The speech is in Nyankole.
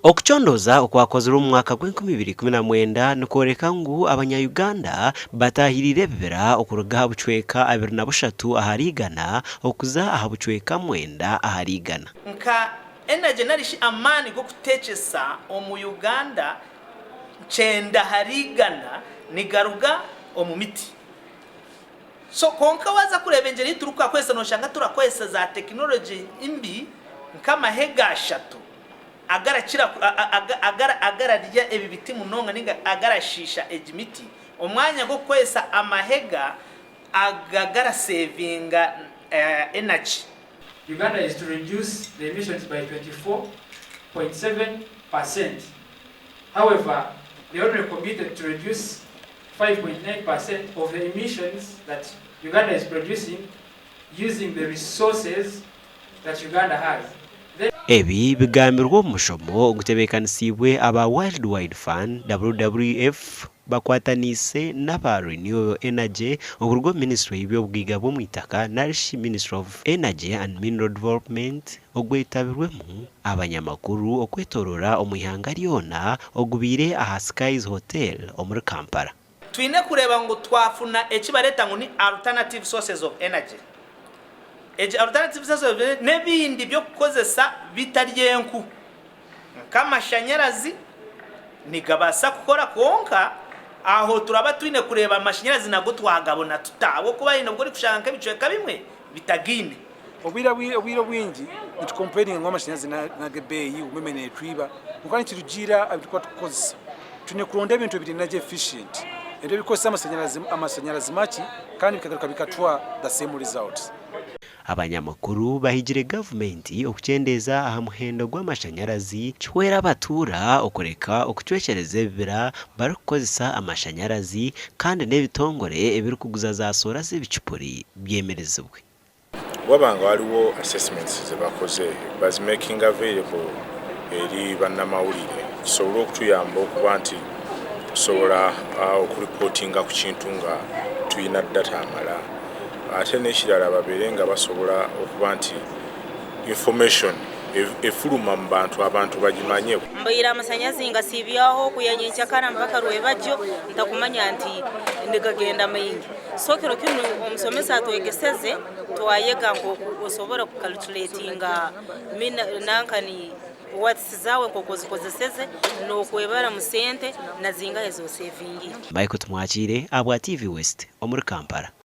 Okucondooza okwakozirwe omu mwaka gw'enkumi ibiri ikumi na mwenda nikworeka ngu abanya-Uganda bataahiriire ebibira okuruga aha bucweka 23 ahari igana okuza aha bucweka mwenda ahari igana. Nka energy narishi amaani g'okutekyesa omu Uganda kyenda ahari igana nigaruga omu miti. So kwonka waaza kureeba engyeri ei turikukakozesa nooshanga turakozesa za tekinologye mbi nk'amahega ashatu agarakira agararya ebi biti munonga nainga agarashiisha egi miti omwanya gw'okukozesa amahega aga garasevinga energy. Uganda is to reduce the emissions by 24.7 per cent however they only committed to reduce 5.9 per cent of the emissions that Uganda is producing using the resources that Uganda has. Then. Ebi bigambirwe omu mushomo ogutebeekanisiibwe aba World Wide Fund, WWF, bakwataniise n'aba Renewable Energy okuruga omu minisitule y'eby'obugaiga bw'omwitaka narishi Ministry of Energy and Mineral Development ogwetabirwemu abanyamakuru okwetoroora omu ihanga ryona ogubaire aha Skies Hotel omuri Kampala. Twine kureeba ngu twafuna eki bareeta ngu ni alternative sources of energy. Egi alternative sources of energy n'ebindi by'okukozesa bitari enku nk'amashanyarazi nigabaasa kukora kwonka aho turaba twine kureeba amashanyarazi nago twagabona tuta ahabw'okuba haine obu orikushanga nk'ebicweka bimwe bitagaine. Obwire obwire obwingi nitukompureyininga ngu amashanyarazi n'ag'ebeeyi, umeme neetwiba kwonka nikirugiirira aha bi turikuba turikukozesa. Twine kuronda ebintu ebiri energy efficient, ebintu ebirikukozesa amashanyarazi makye kandi bikagaruka bikatuha the same results. Abanyamakuru bahigire gavumenti okukyendeeza aha muhendo gw'amashanyarazi kihwere abatuura okureka okucwekyereza ebibira barikukozesa amashanyarazi kandi n'ebitongore ebirikuguza za soora z'ebicupuri byemerezibwe. Waba nga waliwo assessments zebakoze bazimakinge available eri bannamawulire kisobole okutuyamba okuba nti tusobola okureportinga ku kintu nga tulina data amala ate n'ekirala babeere nga basobola okuba nti information efuluma mu bantu abantu bagimanye. Mbaire amasanyazi ngasiibyaho kwiha nyenkyakara mpaka rwebagyo ntakumanya nti nigagenda maingi. So kiro kinu omusomesa atwegeseze twayega nk'oku osobora kukaluculetinga nankani watts zaawe nk'oku ozikozeseze n'okwebaramu sente na zingahi ezi osevingire. Michael Tumwakiire ahabwa TV West omuri Kampala.